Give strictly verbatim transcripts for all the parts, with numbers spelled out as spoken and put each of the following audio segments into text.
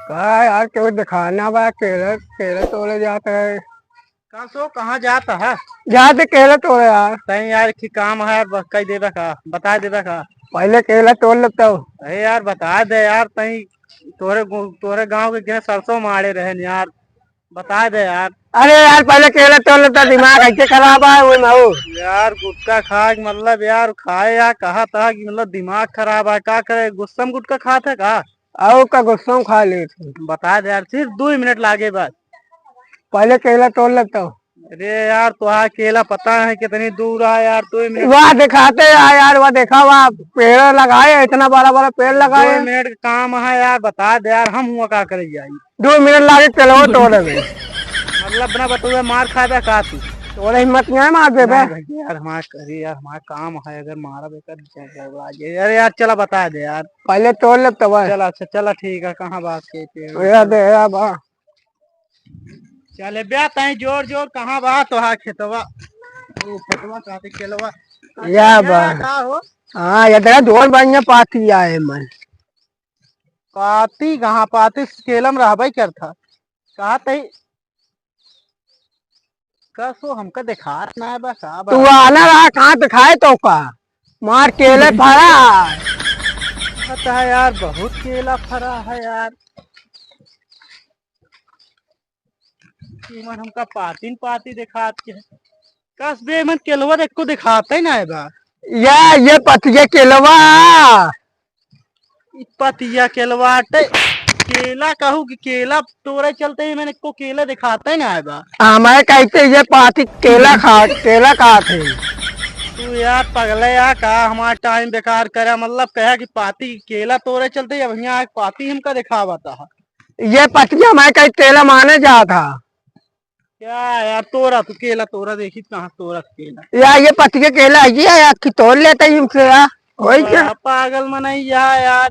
का यार, केहू देखाना बा, केला, केला तोड़े जात है। का सो, कहाँ जात है? जात केला तोड़े यार। तई यार, एक काम है यार, बस कही देबे का, बता देबे का। पहले केला तोड़ लेता हूँ। अरे यार, बता दे यार, तई तोरे गो-, तोरे गांव के केने सरसों मारे रहे न यार, बता दे यार। अरे यार, पहले केला तोड़ लेता, दिमाग ऐसे खराब है, वो ना हो। यार, गुटखा खा के, मतलब यार, खाए यार, कहा था कि मतलब दिमाग खराब है, का करे, गुस्सा में गुटखा खात है का? आओ का गुस्सा में खा ले तू। बता दे यार, सिर्फ दो ही मिनट लागे बस। पहले केला तोड़ लेता हूँ। अरे यार, तो आ केला पता है कितनी दूर है यार, दो ही मिनट। वह दिखाते हैं यार, वह देखा, वह पेड़ लगाए, इतना बड़ा बड़ा पेड़ लगाए। दो मिनट का काम है यार, बता दे यार, हम हुआ का करे जाई। दो मिनट लागे चलो तोड़े में। मतलब बिना बतौले मार खा दे का तू? तोड़े हिम्मत नहीं है मार देबे। नहीं भैया यार, हमारा करी यार, हमारा काम है, अगर मारा बेकार जब लागे। अरे यार, चला बता दे यार। पहले तोड़ ले तब। चला, अच्छा, चला, ठीक है, कहाँ बात के पेड़? या दे, या बा। चले बे, तई जोर जोर, कहाँ बा तोहार खेतवा? ओ, खेतवा कहते केलवा। या बा। का हो? हाँ, ये देखा, जोर बढ़िया पाती आए मन। पाती कहाँ, पाती केलम रहबे करता। कहा तई कसो हमका देखात ना बा, का बा? तू आना रहा, कहाँ दिखाए तो का? मार केले फरा। पता है यार, बहुत केला फरा है यार। इमन हमका पातिन पाती देखात के है। कस बे, इमन केलवा एको देखात ही ना है बा। या, ये पतिया केलवा। ई पतिया केलवा टे-, केला कहू कि केला तोरे चलते ही मैंने को केला देखात ही ना है बा। हमें कहते ये पाती केला खा, केला खात है। तू यार पगले या का, हमारा टाइम बेकार करे, मतलब कहा कि पाती केला तोरे चलते ही अब यहाँ एक पाती हमका देखावत है। ये पतिया मैं कहीं केला माने जात है। क्या यार, तोरा तू केला, तोरा देखी कहाँ तोरा केला। यार, ये पतिया केला है, ये यार, कि तोड़ लेता ही इनसे यार। वही क्या? बड़ा पागल मनई या यार।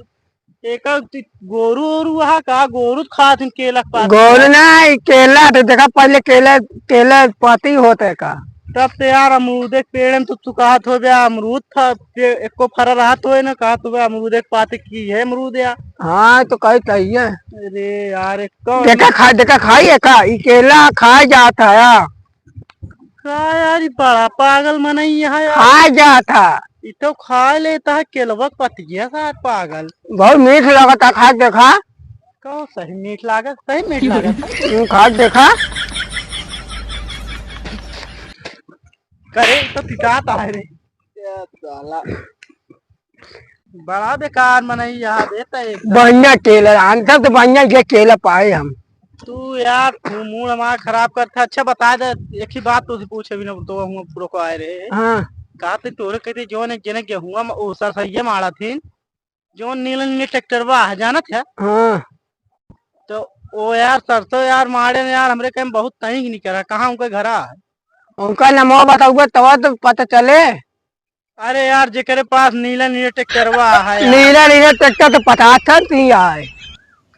एक ती-, गोरू ओरू हा का? गोरू तो खात हिन केला के पाती गोरू यार। नहीं, केला तो देखा, पहले केला, केला पाती होते का? तब तो यार, अमरूदे के पेड़ में तो तू कहत हो बे, अमरूद था, पे-, एको फरा रहत होए ना, कहत हो बे, अमरूदे के पाती की है अमरूद यार। हाँ, तो कही चाहिए। अरे यार, एक कौन देखा खा, देखा खाई है का? ई केला खाए जात है यार। का यार, ई बड़ा पागल मनई है यार। खाए जात है। ई तो खाए लेता है केलवा के पतिया सार पागल। बहुत मीठ लगता, खा देखा। कहो सही मीठ लागत, सही मीठ लागत है। तू खा देखा। करे तो पितात है रे। ए साला। बड़ा बेकार मनई यहाँ देता है एकदम। बढ़िया केला, अंतर तो बढ़िया ये केला पाए हम। तू यार, तू मूड हमारा खराब करता। अच्छा बता दे, एक ही बात तुझसे पूछे बिना तो हम पूरा को आए रहे। हाँ। कहा थे तोरे कहते जौन एक जने गेहुआ म-, ओ सरसैया माड़ा थी, जौन नीला नीला ट्रैक्टरवा है, जानत है? हाँ। तो ओ यार सरसों यार मारे न यार, हमरे कहीं बहुत तनिक निकरा, कहाँ उनके घरा है? उनका नमवा बताऊबे तब तो पता चले। अरे यार, जेकरे पास नीला नीला ट्रैक्टरवा है यार। नीला नीला ट्रैक्टर तो पचास ठन थी आए।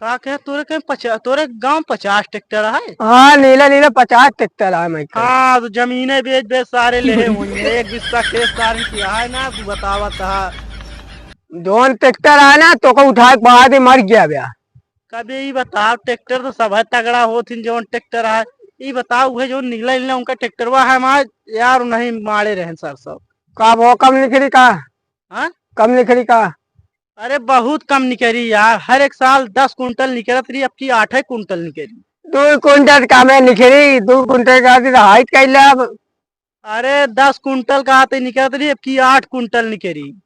का कहे तोरे के पचा-, तोरे गांव पचास ट्रैक्टर है? हाँ, नीला नीला पचास ट्रैक्टर है मैं कहे। हाँ, तो जमीने बेच बेच सारे ले हुई है। एक बिस्सा खेत सारे की है ना, तू बतावा था। जौन ट्रैक्टर है ना, तो को उठा के बाद ही मर गया बया। कबे ई बताओ, ट्रैक्टर तो सब है तगड़ा होत हिन, जौन ट्रैक्टर है। ई बताओ, उहे जौन नीला नीला उनका ट्रैक्टरवा है, हमार यार नहीं मारे रहन सरसों। का वो कम निकली का? हाँ? कम निकली का? अरे बहुत कम निकली यार, हर एक साल दस कुंटल निकलत रही, अब की आठे कुंटल निकली। दो कुंटल का में निकली, दो कुंटल का भी हाइट कैले अब। अरे दस कुंटल का आते निकलत रही, अब की आठ कुंटल निकली।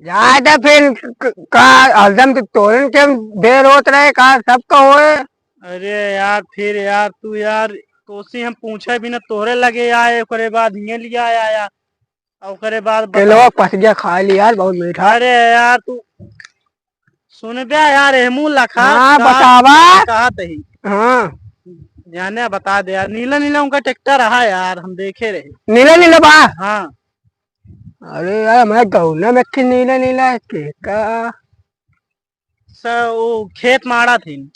जाए तो फिर क-, क-, का हरदम तो तोरन के बेर होत रहे का, सबका होए। अरे यार, फिर यार तू यार, तोसी हम पूछे भी ना, तोरे लगे आए, ओकरे बाद हिये लिया आया, और ओकरे बाद बता। केलवा पस गया, खा लिया यार, बहुत मीठा। अरे यार तू सुन बे यार, एहमू लखा हाँ, का बतावा। कहा तही। हाँ। जाने बता दे यार, नीला नीला उनका ट्रैक्टर रहा यार, हम देखे रहे। नीला नीला बा? हाँ। अरे यार, हमारे गौना में एक ठे नीला नीला है, के का? स-, वो खेत माड़ा थी।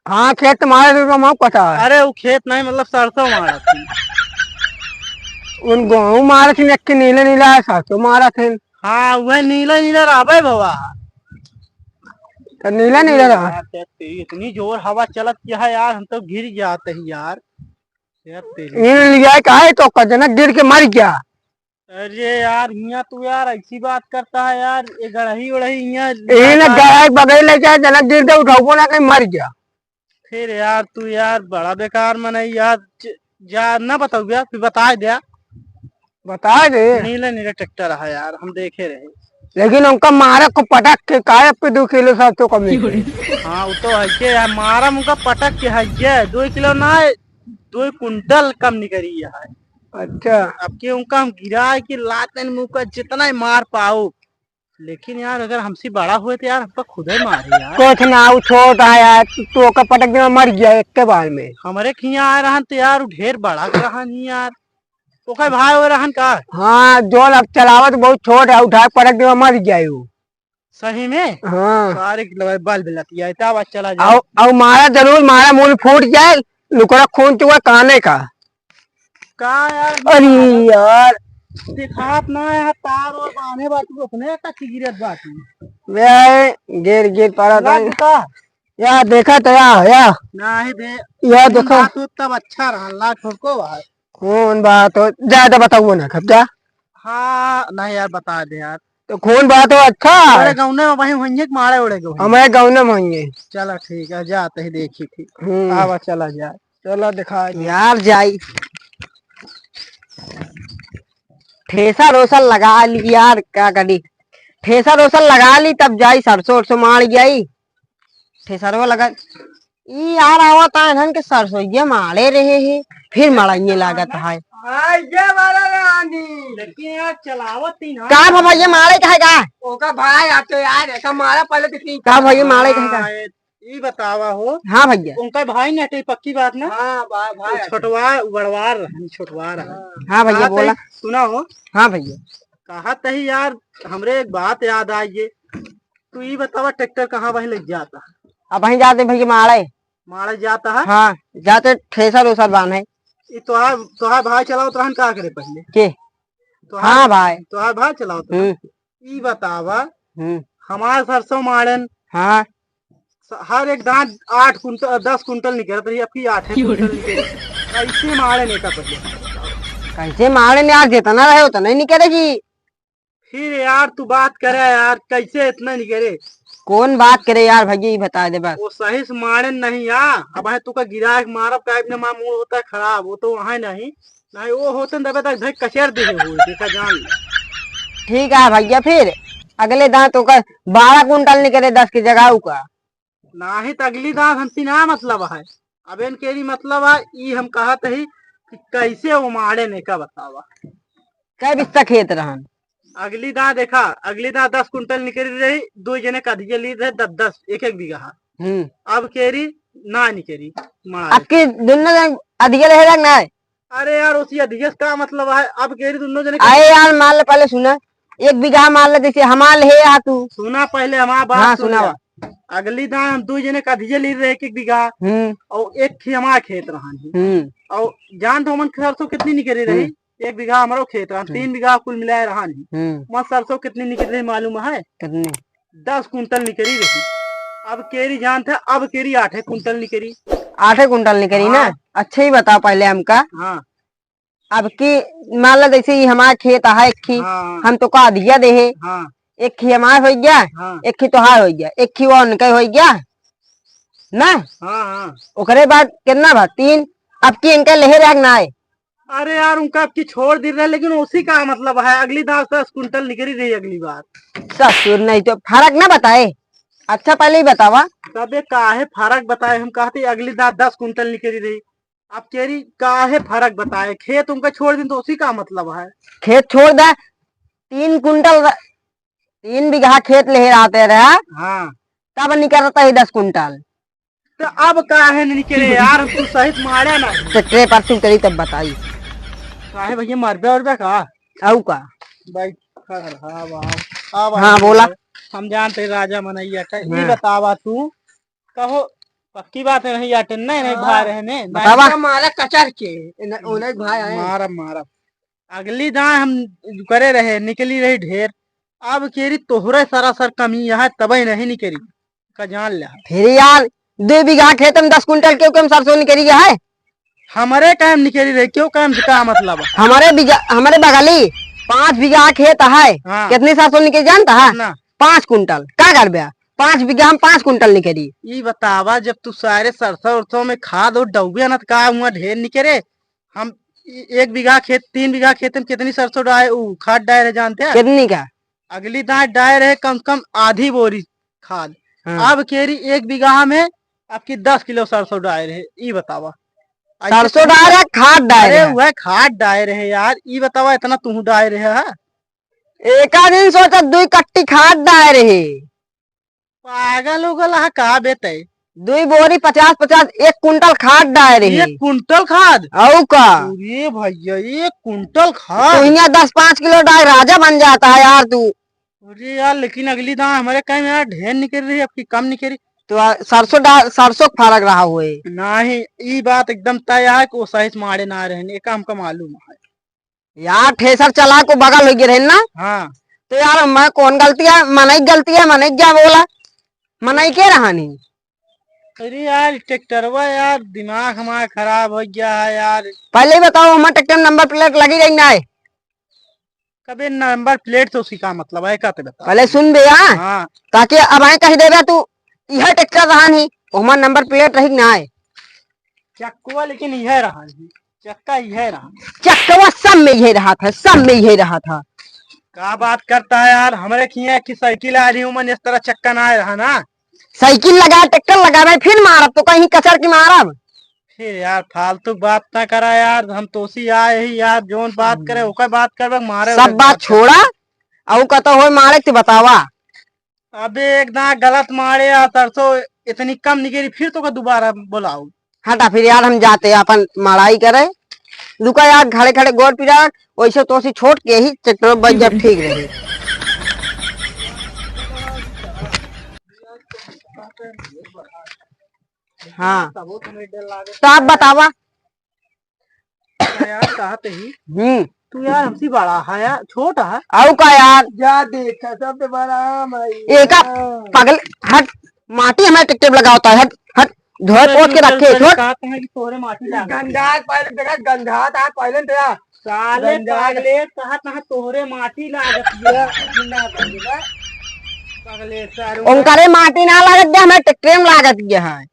हाँ, खेत माड़ा थी, तो हमको पता है। अरे, वो खेत नहीं, मतलब सरसों माड़ा थी। उन गेहूं माड़ा थी, एक ठे नीला नीला है, सरसों माड़ा थी। हाँ, वह नीला नीला रहबे भवा। तो नीला नीला रहा। यार, तेरी इतनी जोर हवा चलत क्या है यार, हम तो गिर जाते ही यार। यार, तेरी इन लिया का है तो कजनक गिर के मर गया। अरे यार, हियाँ तू यार ऐसी बात करता है यार, ये गड़ही उड़ही हियाँ यही ना लगा। गड़ही बगल ले जाए, जनक गिर के उठाऊ ना, कहीं मर गया। फिर यार, तू यार बड़ा बेकार मनई यार, ज-, जा ना बताऊ यार, फिर बता दे। बता दे। नीले नीले ट्रैक्टर है यार, हम देखे रहे। लेकिन उनका मारा को पटक के, काय अब के दो किलो सात सौ कम निकले। हाँ, वो तो है के यार, मारा उनका पटक के है के, दो किलो ना, दो कुंटल कम निकली है। अच्छा। अब के उनका हम गिरा के लाते हैं मुंह का, जितना ही मार पाओ। लेकिन यार, अगर हमसे बड़ा हुए तो यार, हमका खुद ही मारे यार। कुछ ना, वो छोटा है यार, तू, तू ओकर पटक दे, मर गया एक के बार में। हमरे खिया आए रहन तो यार, वो ढेर बड़ा के रहन ही यार। ओकर भाई हो रहन का? हाँ, जोन अब चलावत बहुत छोट है, उठा के पटक दे, मर गया वो। सही में? हाँ। सारे के लगे बल्ब लतिया, तब आज चला जाए। आओ, आओ, मारा जरूर, मारा मुंह फूट जाए, लुकड़ा खून चुआ काने का। का यार? अरे यार। दिखात ना है, तार और बांधे बाटू, अपने तक की गिरत बाटू। वे गिर, गिर पड़ा था। लग का? या देखा तो या, या। नहीं दे। या तुम देखो। बात हो तब अच्छा रहा, ना ठोको भाई। कौन बात हो? ज्यादा बताओ ना, खप जा। हाँ, नहीं यार, बता दे यार। तो कौन बात हो? अच्छा। बड़े गौने में वहीं वहीं के मारे उड़े गए। हमारे गौने में होंगे। चलो ठीक है, जाते ही देखी थी। हम्म। आवा, चला जाए। चलो दिखा दे। यार जाई। ठेसर ओसर लगा ली यार, का करी? ठेसर ओसर लगा ली, तब जाई सरसों ओरसों मार जाई। ठेसरवा लगा। ई यार आवत है, इन्हन के सरसोइया मारे रहे हैं, फिर मड़ाइये लागत है। हाँ, ये वाला रानी। लेकिन यार चलावत ही ना। का भैया मारे का है का? ओका भाई आते यार, ऐसा मारा पहले तो तीन का भैया मारे का है का? हाँ, ये, ये बतावा हो। हाँ भैया। उनका भाई नहीं हटे, पक्की बात ना? हाँ, भाई, भाई तो हटे। छोटवा, बड़वार रहन, छोटवार रहन। हाँ भैया, कहा बोला। तई सुना हो। हाँ भैया। कहा तही यार, हमरे एक बात याद आई है। तू ई बतावा, ट्रैक्टर कहाँ वहीं ले जाता? अब वहीं जाते भैया माड़े। माड़े जाता है? हाँ, जाते ठेसर ओसर बांधे। ई तोहार, तोहार भाई चलावत रहन का करे पहले? के? तोहार, हाँ भाई। तोहार भाई चलावत रहन? हम्म। ई बतावा, हम्म। हमार सरसों माड़न, हाँ। स-, हर एक दांत आठ कुंटल, दस कुंटल निकलत रही, अब की आठे कुंटल निकले। कैसे माड़न एका पहले? कैसे माड़न यार, जितना रहे उतना ही निकले जी। फिर यार तू बात करे यार, कैसे इतना नहीं करे? कौन बात करे यार भैया, ये बता दे बस। वो सही से मारे नहीं यार, अब है तुका गिरा के मारब, काहे अपने माँ मूड होता है खराब, वो तो वहाँ नहीं, नहीं वो होते न दबे तक धक कचर दे हो, देखा जान ले। ठीक है भैया, फिर अगले दांत ओकर बारह कुंटल निकले दस की जगह का। नाही त अगली दांत हमती ना मतलब है। अब एन केरी मतलब है, ई हम कहत ही कि कैसे उमाड़े ने का बतावा। कै बिस्सा खेत रहन? अगली दांत देखा, अगली दांत दस कुंटल निकरी रही, दो जने का अधिया ली रहे दस दस, एक एक बीघा। हम्म। अब केरी ना निकरी, मार। अब की दुनो जन अधिया रहे ना? अरे यार, उसी अधिया से का मतलब है? अब केरी दुनो जने का अरे यार, मान ले, पहले सुना, एक बीघा मान ले, जैसे हमार ले है तू। सुना पहले हमार बात हाँ, सुन सुनावा। ले। अगली दान हम दो जने का अधिया ली रहे एक एक बीघा। हम्म। और एक ही हमार खेत रहन ही। हम्म। और जान तो हमन सरसों कितनी निकरी रही? हम्म। एक बीघा हमारो खेत रहन, हम्म। तीन बीघा कुल मिलाए रहन ही। हम्म। वहाँ सरसों कितनी निकरी रही मालूम है? कितनी? दस कुंटल निकरी रही। अब केरी जान थे, अब केरी आठे कुंटल निकरी। आठे कुंटल निकरी ना? हाँ। अच्छा ही बताओ पहले हमका। हाँ। अब की मान ला जैसे ये हमारा खेत है एक ही, हाँ। हम तो का अधिया दे है। हाँ। एक ही हमार हो गया, हाँ। एक ही तोहार हो गया, एक ही वो उनका हो गया ना? हाँ, हाँ। ओकरे बाद कितना बा? तीन। अब की इनका लेहे रख ना है। अरे यार, उनका अब की छोड़ दी रहे, लेकिन उसी का मतलब है, अगली दांत दस कुंटल निकली रही अगली बार। ससुर, नहीं तो फर्क ना बताए। अच्छा, पहले ही बतावा। तबे काहे फर्क बताए, हम कहते अगली दांत दस कुंटल निकली रही, अब केरी काहे फर्क बताए, खेत उनका छोड़ दिन तो उसी का मतलब है। खेत छोड़ दे, तीन कुंटल र-, तीन बीघा खेत ले रहते रहे, हाँ। तब निकलता है दस कुंटल। तो अब काहे नहीं निकले यार, तू सहित मारा ना। तो ट्रे पर तू करी तब बताई। काहे भैया, मरबे उरबे का? आऊ का? भाई, खा, खा, खा, वाह। आ, हाँ, भाई, बोला। हम जानते राजा मनैया का। ये हाँ। बतावा तू, कहो, पक्की बात है, नहीं आटे, नहीं, नहीं, हाँ। बाहर है, नहीं, बतावा। नहीं। मारा कचर के, न-, ओने भाई आए। मारा, मारा। अगली दाएं हम करे रहे, निकली रही ढेर। अब केरी तोहरे सरासर कमी यहाँ तबे नहीं निकली। का जान ले। फिर यार, दुइ बीघा खेत में दस कुंटल क्यों कम सरसों निकरी है? हमरे कायम निकरी रही, क्यों कायम से का मतलब है? हमरे बीघा, हमरे बगली पाँच बीघा खेत है। हाँ। कितनी सरसों निकरी जानता है? कितना? पाँच कुंटल। का करबे? पाँच बीघा में पाँच कुंटल निकरी। ई बतावा, जब तू सारे सरसों उरसों में खाद और डउबे ना, तो का हुआ ढेर निकरे? हम ए-, एक बीघा खेत, तीन बीघा खेत में कितनी सरसों डाए, उ, खाद डाए रहे जानते हैं? कितनी का? अगली दांय डाए रहे कम से कम आधी बोरी खाद। हाँ। अब केरी एक बीघा में आपकी दस किलो सरसों डाए रहे, ई बतावा। ऐसे सरसों तो डाए रहे, खाद डाए अरे रहे। वह खाद डाए रहे यार, ई बतावा इतना तू डाए रहे है? एका दिन सोचा दुई कट्टी खाद डाए रहे। पागल हो गल हा का बे तै? दुई बोरी पचास पचास, एक कुंटल खाद डाए रहे। एक कुंटल खाद? अउ का? अरे भैया, एक कुंटल खाद? तू हियां दस पाँच किलो डाल, राजा बन जाता है यार तू। अरे यार, लेकिन अगली दांय हमरे कहे में यार ढेर निकरी रही, अब की कम निकरी। तो आ, सरसों डाल, सरसों के फरक रहा हुए। नहीं, ई बात एकदम तय है कि वो सही से मारे ना रहे, एका हमका मालूम है। यार, ठेसर चला को बगल हो गए रहे ना? हाँ। तो यार, मैं कौन गलती है? मनई गलती है, मनई क्या बोला? मनई के रहानी? अरे यार, ट्रैक्टरवा यार, दिमाग हमारा खराब हो गया है यार। पहले ही बताओ, हमारे ट्रैक्टर में नंबर प्लेट लगी रही ना है? कबे नंबर प्लेट तो उसकी का मतलब है, का ते बता? पहले सुन बे, हाँ? हाँ। ताकि अब आए कह देबे तू, यह ट्रैक्टर रहानी, हमार नंबर प्लेट रही ना है? चक्कवा लेकिन यह रहा है, चक्का यह रहा। चक्कवा सब में यह रहा था, सब में यह रहा था। का बात करता है यार, हमरे खिया की साइकिल आ रही हूँ, मन इस तरह चक्का ना आ रहा ना। साइकिल लगा, ट्रैक्टर लगा, मैं फिर मारब तो कहीं कचर की मारब। फिर यार फालतू बात ना करा यार, हम तोसी आए ही यार, जोन बात करे हम्म। ओकर बात करबे, मारे सब ओकर बात बात छोड़ा, अउ कतो होय मारे के बतावा। अबे एक दांय गलत मारे आ सरसों इतनी कम निकरी, फिर तो का दोबारा बुलाओ। हटा फिर यार, हम जाते हैं अपन मड़ाई करे। रुका यार, खड़े खड़े गोड़ पिरा, वैसे तो सी छोट के ही ट्रैक्टर बच जब ठीक रहे। हाँ। तब बतावा। यार, कहत ही। हम्म। तू यार हमसे बड़ा है यार, छोट है। अउ का यार? जा देखा, सबसे बड़ा हम है एका यार। पगल, हट, माटी हमें टिप टिप लगावता है, हट, हट, धोए पोंछ के रखे, छोड़। कहत है कि तोहरे माटी लाग गंधा पहले देखा, गंधा था पहले तेरा। साले गंधा। पागले, कहत है तोहरे माटी लागत है। गंधा पहले बा। पागले, सारे ओंकारे माटी ना लागत है, हमें ट्रैक्टर में लागत है।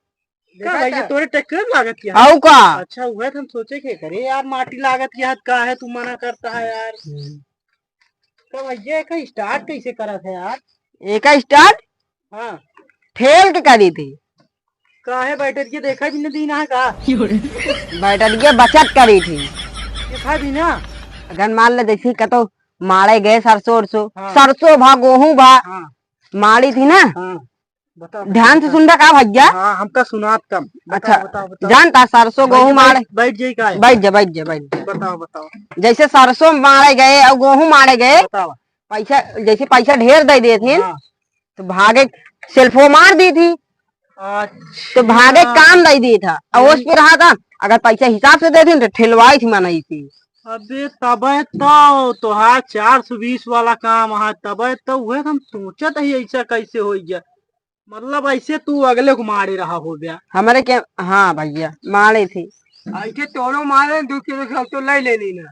का देखा भाई, ये था? तोरे ट्रैक्टर में लागत क्या है? अउ का? अच्छा, वह तो हम सोचे के करे यार, माटी लागत क्या है, का है तू मना करता है यार? हम्म। का भैया, एका स्टार्ट कैसे करत है यार? एका स्टार्ट? हाँ। ठेल के करी थी। का है, बैटरिया देखा भी न दीना है का? बैटरिया बचत करी थी। देखा भी ना? अगर मान ले, जैसे कतो मारे गए सरसों उरसों, हाँ। सरसों भा गोहूं भा, हाँ। मारी थी ना? हाँ। बताओ, ध्यान से बताओ। सुनबा का भैया? हाँ, हमका सुनात कम। बताओ, अच्छा, बताओ, बताओ। जानता सरसों भैया, गोहूं मारे? बैठ, बैठ जाई का है? बैठ जा, बैठ जा, बैठ जा। बताओ, बताओ। जैसे सरसों मारे गए अउ गोहूं मारे गए, बताओ। पैसा, जैसे पैसा ढेर दे देत हिन, हाँ। तो भागे सेल्फो मार दी थी। अच्छा। तो भागे काम दे दी था। अउ यही उस पे रहा था, अगर पैसा हिसाब से दे दी तो ठेलवाई थी मनई थी। अबे तबे तो तोहार चार सौ बीस वाला काम है, तबे तो वह हम सोचत ही ऐसा कैसे हो गया। मतलब, ऐसे तू अगले को मारे रहा हो गया। हमरे के, हाँ भैया, मारे थे। ऐसे तोरो मारे, दो किलो सरसों ले लेनी ना।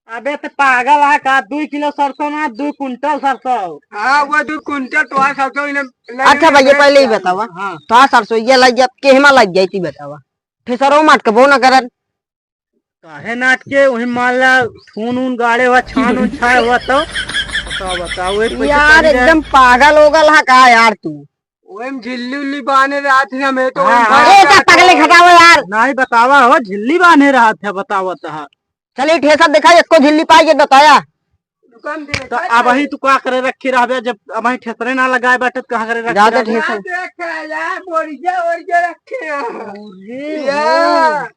अबे, ते पागल है का? दुई किलो सरसों ना, दुई कुंटल सरसों। हाँ, वो दुई कुंटल तो है सरसों, इन्हें ले अच्छा लेनी भैया, है। पहले ही बतावा। हाँ। तो सरसों ये लग जा, केहमा लग जाई थी बतावा। ठेसरो मटकबो ना करन। काहे नाटके, वही मान ला, खून ऊन गाड़े हुआ, छान ऊन छाए हुआ, तो बताओ, बताओ, एक पैसे यार, चली जाए। एकदम पागल हो गल हा का यार तू? ओए में झिल्ली उल्ली बांधे रहत ही, हमें तो हाँ, ओए में हाँ। भर ए, का जाता पगले है। घटाओ यार। नहीं बतावा हो, झिल्ली बांधे रहत है, बतावत है। चलिए, ठेसर दिखाई, इसको झिल्ली पाई, ये बताया। दुकान दे, तो का अब वही करे? तू का करे रखे रहबे, जब अब वही ठेसरे ना लगाए बाटे, तो कहाँ करे रखे जाते रहबे? ठेसर। यहाँ देख यार, बोरिया, बोरिया रखे हैं। अरे यार।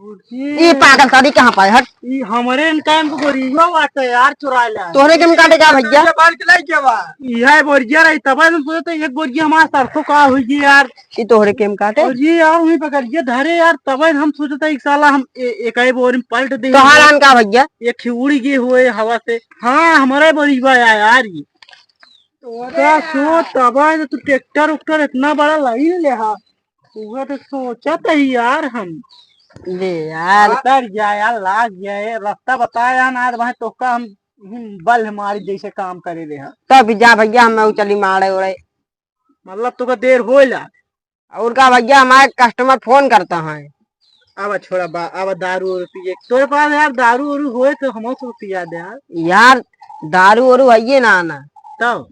हो। ई पागल सारी कहाँ पाए, हट। ई हमरे इनका इनको बोरिया बाटे यार, चुरा ले। तोहरे के में काटे का भैया? ये बाल के लाई के बा? यह बोरिया रही, तब हम सोचे तो एक बोरिया हमारा सरसों का हुई यार। ई तोहरे के में काटे? और ये यार वहीं पकड़ ये धरे यार, तब हम सोचे तो एक साला हम ए-, एक ही बोरी में पलट दे। तोहार आन का भैया? ये खिउड़ी गए हुए हवा से। हाँ, हमारा बोरिया यार, यार ये। का सोच, तब है तो तू ट्रैक्टर उक्टर इतना बड़ा लाई ले हा। उहे तो सोचत ही यार हम। ले यार। उतर जा यार, लाग जाए, रास्ता बता यार, ना तो भाई तोका हम, हम बल मारी जैसे काम करे रहे हैं। तब जा भैया, हम चली मारे ओरे। मतलब तोका देर होइला। और का भैया, हमारे customer फोन करता है। अब छोड़ा बा-, अब दारू और पिए। तोरे पास यार दारू उरू होए तो हमहू से पिया दे यार। यार, दारू उरू हइये ना, ना। तब?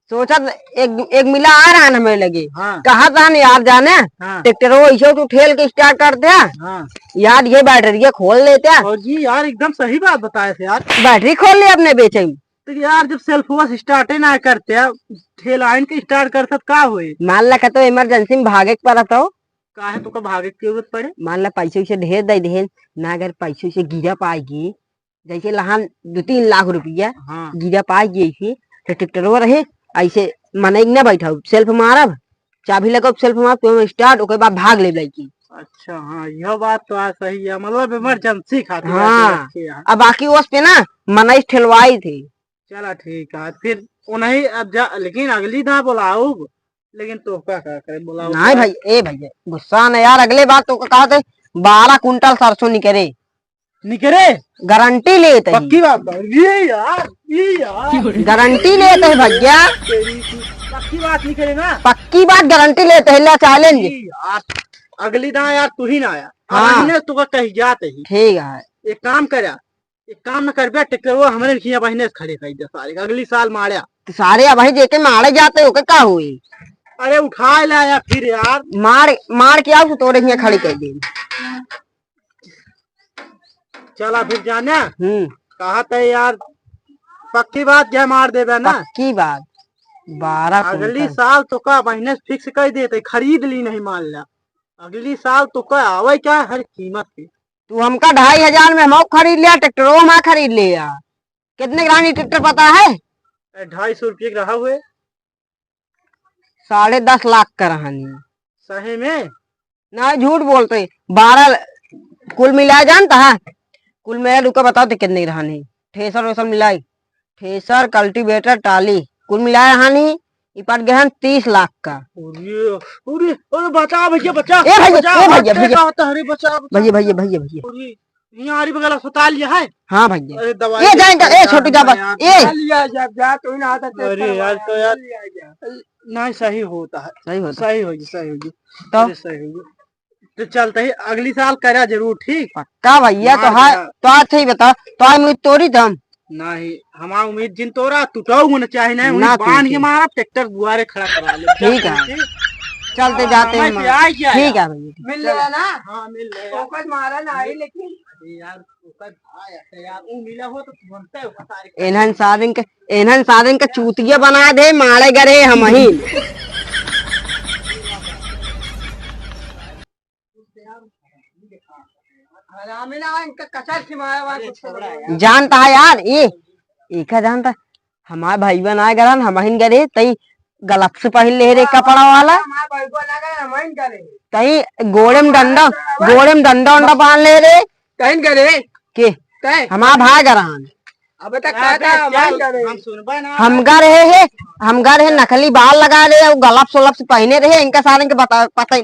सोचत एक, एक मिला आ रहा ना मेरे लगे। हाँ। कहा था ना यार जाने, हाँ। ट्रैक्टर वो ऐसे तू ठेल के start कर दे। हाँ। यार, ये बैटरिया खोल लेते। और जी यार, एकदम सही बात बताए थे यार। बैटरी खोल ले अपने बेचे में। तो यार, जब self wash start ही ना करते, ठेल आइन के start कर सकत का होए? मान ला, कतो emergency में भागे के पड़त हो। काहे तोका भागे के जरूरत पड़े? मान ला, पैसे उसे ढेर दे देहेन, ना अगर पैसे उसे गिरा पाएगी, जैसे लहान दो तीन लाख रुपया हाँ। गिरा पाएगी ऐसे, तो ट्रैक्टरवा रहे, ऐसे मनई न बैठाओ, self मारब, चाबी लगाओ, self मारब, तुम start, ओके बाद भाग ले लड़की। अच्छा, हाँ, यह बात तो आज सही है, मतलब emergency खातिर हाँ। ऐसे रखे हैं। अब बाकी उस पे ना मनई ठेलवाई थी। चला ठीक है, फिर उन्हें अब जा, लेकिन अगली दां बुलाऊब, लेकिन तोहका का करे, बुलाऊब नहीं का? भाई, ए भैया, गुस्सा न यार, अगले बार तो कहा थे बारह कुंटल सरसों निकरे। निकरे? गारंटी लेत ही। पक्की बात बा। ये यार, ये यार। गारंटी लेत ही भैया। तेरी की पक्की बात निकरे ना? पक्की बात, गारंटी लेत ही, ले challenge। ये यार, अगली दां यार तू ही ना आया। हाँ। अब इन्हें तोका कही जात ही। ठीक है। एक काम करा, एक काम न करबे, ट्रैक्टरवा हमरे खिया बहिने से खड़े कर दे सारे, अगली साल मारया। तो सारे अब भाई जेके मारे जाते, ओके का हुई? अरे उठा लाया फिर यार। मार, मार के आओ तो तोरे खिया खड़ी कर दे। चला फिर जाने। हम्म। कहा थे यार, पक्की बात क्या मार देबे ना? पक्की बात। बारह अगली कुंटल। साल तोका बहिने से fix कर देते, खरीद ली नहीं मान ला। अगली साल तोका आवे क्या हर कीमत पे। तू हमका ढाई हजार में हम खरीद लिया, ट्रैक्टरो हम खरीद लिया। कितने का रहनी ट्रैक्टर पता है? ए, ढाई सौ रुपये का रहा हुए। साढ़े दस लाख का रहनी। सही में? ना, झूठ बोलते। बारह कुल मिला जानता है? कुल मिला, रुका बताओ तो कितने का रहनी। थ्रेसर वेसर मिलाई, थ्रेसर, कल्टीवेटर, टाली, कुल मिलाया हानि, ई पट गए हैं तीस लाख का। अरे, अरे, अरे, बचा भैया, बचा, ए भैया, बचा, ए भैया, हाथ भैया। का होता है, अरे, बचा, बचा, भैया, भैया, बचा। भैया, भैया। अरे, यहाँ आरी बगल अस्पताल ये है। हाँ भैया। अरे, दवाई ए, ले जाए का, ए, यार, छोटू जा बा, यार। ए। लिया जा, जा, तो ही ना आता, अरे, यार, तो यार। लिया जा। नहीं, सही होता है। सही होता है। सही होगी, सही होगी। तो? अरे, सही होगी। तो चलते ही अगली साल करा जरूर, ठीक? पक्का भैया, तो मार हाँ, दिया। तो आज ही बता, तो आज मुझे तोड़ी दम। नहीं, हमार उम्मीद जिन तोरा, टूटाऊ होना चाहिए, नहीं, ना उन्हीं बांध के टूटे। मारा, ट्रैक्टर बुआरे खड़ा करा ले। ठीक है। ठीक? चलते हाँ, जाते हैं मैं मार। आ गया ठीक यार। है भैया, ठीक। मिल चलो। लेगा ना? हाँ, मिल लेगा। ओकर मारा ना आई, लेकिन अरे यार, ओकर भाई है यार, वो मिला हो तो बनते हो सारे। इन्हन सारे के इन्हन सारन के चूतिया बना दे, मारे गरे हमहिन। हरामी ना, इनका कचर खिमाया हुआ है, कुछ छोड़ा यार। जानता है यार, ये, एका जानता, हमार भाई बनाए गरन, हमहिन गरे, तई gloves पहिन ले रे, हाँ, कपड़ा वाला। हमार भाई बनाए गरन, हमहिन गरे। तई गोड़े में डंडा, हाँ, गोड़े में डंडा उंडा बांध ले रे। कहिन करे? के? तय? हमार भाई गरहन। अबे तक अबे कहता है, चल, हम करे। हम सुनबे ना। हम गा रहे हैं, हम गा रहे हैं, नकली बाल लगा रहे हैं, वो gloves वोलव्स पहने रहे, इनका सारे के बता, पता ही